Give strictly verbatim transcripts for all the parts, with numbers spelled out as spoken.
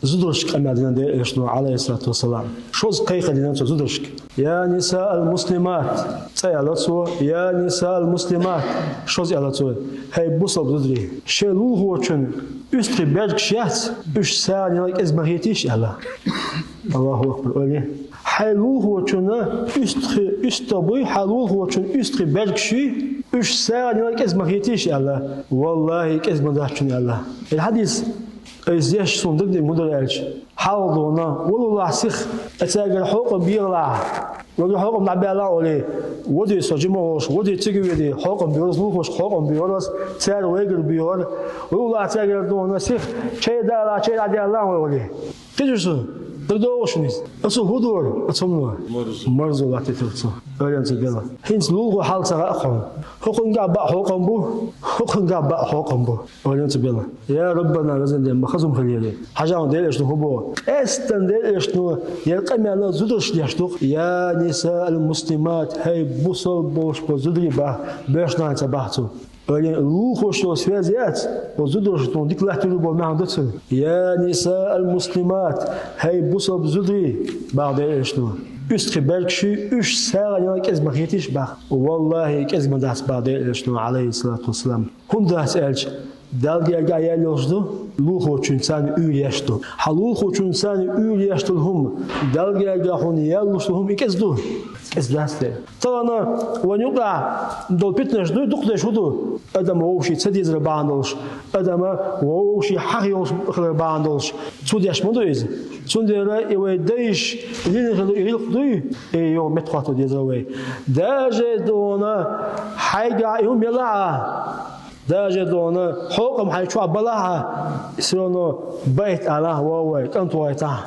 Зударшка къамаьл дина Даьла Элчано, Ӏалайхиссалату вассалам. Шозза кхайкха дина цо зударшка. «Я ниса аль-муслимат», цкъа аьлла цо, «Я ниса аль-муслимат», шозза аьлла цо, «ХӀай бусалба зударий, шоай лулахочун уьстагӀий бӀаргаш яц, уьш сагӀанел кӀезига ма хетийша», аьлла. Аллаху акбар, ойла е. Хьай лулахочунна уьстагӀий, уьстагӀий буй, хьай лулахочун уьстагӀий бӀаргаш юй, уьш сагӀанел кӀезига ма хетийша аьлла. «Валлахьи, кӀезига ма дац шуна», аьлла. Ер хьадис, из еш сона дагадег мудар аьлча, хьалха дона, валлахӀи, сиха, цаьргара хьокъам бегӀалахь, вагара хьокъам дӀабаьлахь олий, воде со жима волуш, воде цига воьдий, хьокъам боьраз лулахошка, хьокъам боьраз, цара вайгара боьхар, валлахӀи, цаьргара дона, сиха, чай далахь, чай дӀадаьллахь вай олий. Кхетий шуна? ДагадоагӀий шуна иза? Оцо хӀун дора, оцу хӀумано? Марзо. Марзо латтийтар цо. Ойла е цу белла. ХӀинца лулахо хьал ца хаьа хьуна. ХӀокхуьнгахь баа хьокъам бу, хӀокхуьнгахь баа хьокъам бу. Ойла е цу белла. Я Раббана, везан Даьла, ма хаза хӀума хилийла. Хьажал Даьла Элчано хӀун боху. Къаьстина Даьла Элчано ер къамаьл зударшка деш ду-кх. «Я ниса аль-муслимат», хӀай бусалба болуш болу зударий, бах, боьрша нахаца бах цо. Ойла е, лулахошца связь яц, оцу зударшна тхуна дика латтор ю боху маьӀна ду цуьнан. «Я ниса аль-муслимат», хӀай бусалба зударий, бах Даьла Элчано. УьстагӀий бӀаргаш юй, уьш сагӀанел кӀезига ма хетийша, бах. «Валлахьи, кӀезига ма дац», бах Даьла Элчано, Ӏалайхиссалату вассалам. ХӀунда дац аьлча, Далла гергахь яьлла йолуш ду, лулахочуьнца царна уьйр еш ду. Хьан лулахочуьнца царна уьйр еш долу хӀума, Далла гергахь хьуна яьллуш долу хӀума и кӀезиг ду? КӀезиг дац те. Тахана вайн юкъахь долу питанаш дуй, дукха деш хӀун ду? Адам вовшийн ца дезар бахьана долуш, адам вовшийн хьагӀ йолуш хилар бахьана долуш, цо деш ма ду иза. Цундела и вайн дайша лелийна хилла и гӀиллакх дуй, и йогӀу меттахӀотто дезара вай. Даже дона хьайгахь и хӀума елахь а, даже дона хьокъам хьайн чохь балахь а, всё равно байт алахь, вовай, кӀант вайтахь.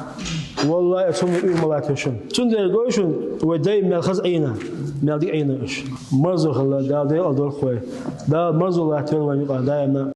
Валлахьи, оцу хӀумано уьйр ма латтайо шуна. Цундела гой шуна, вай дай мел хаза Ӏийна, мел дика Ӏийна уьш. Марзо хилла, Дала декъал дойла вай. Дала марзо латтайойла вайн юкъахь даима.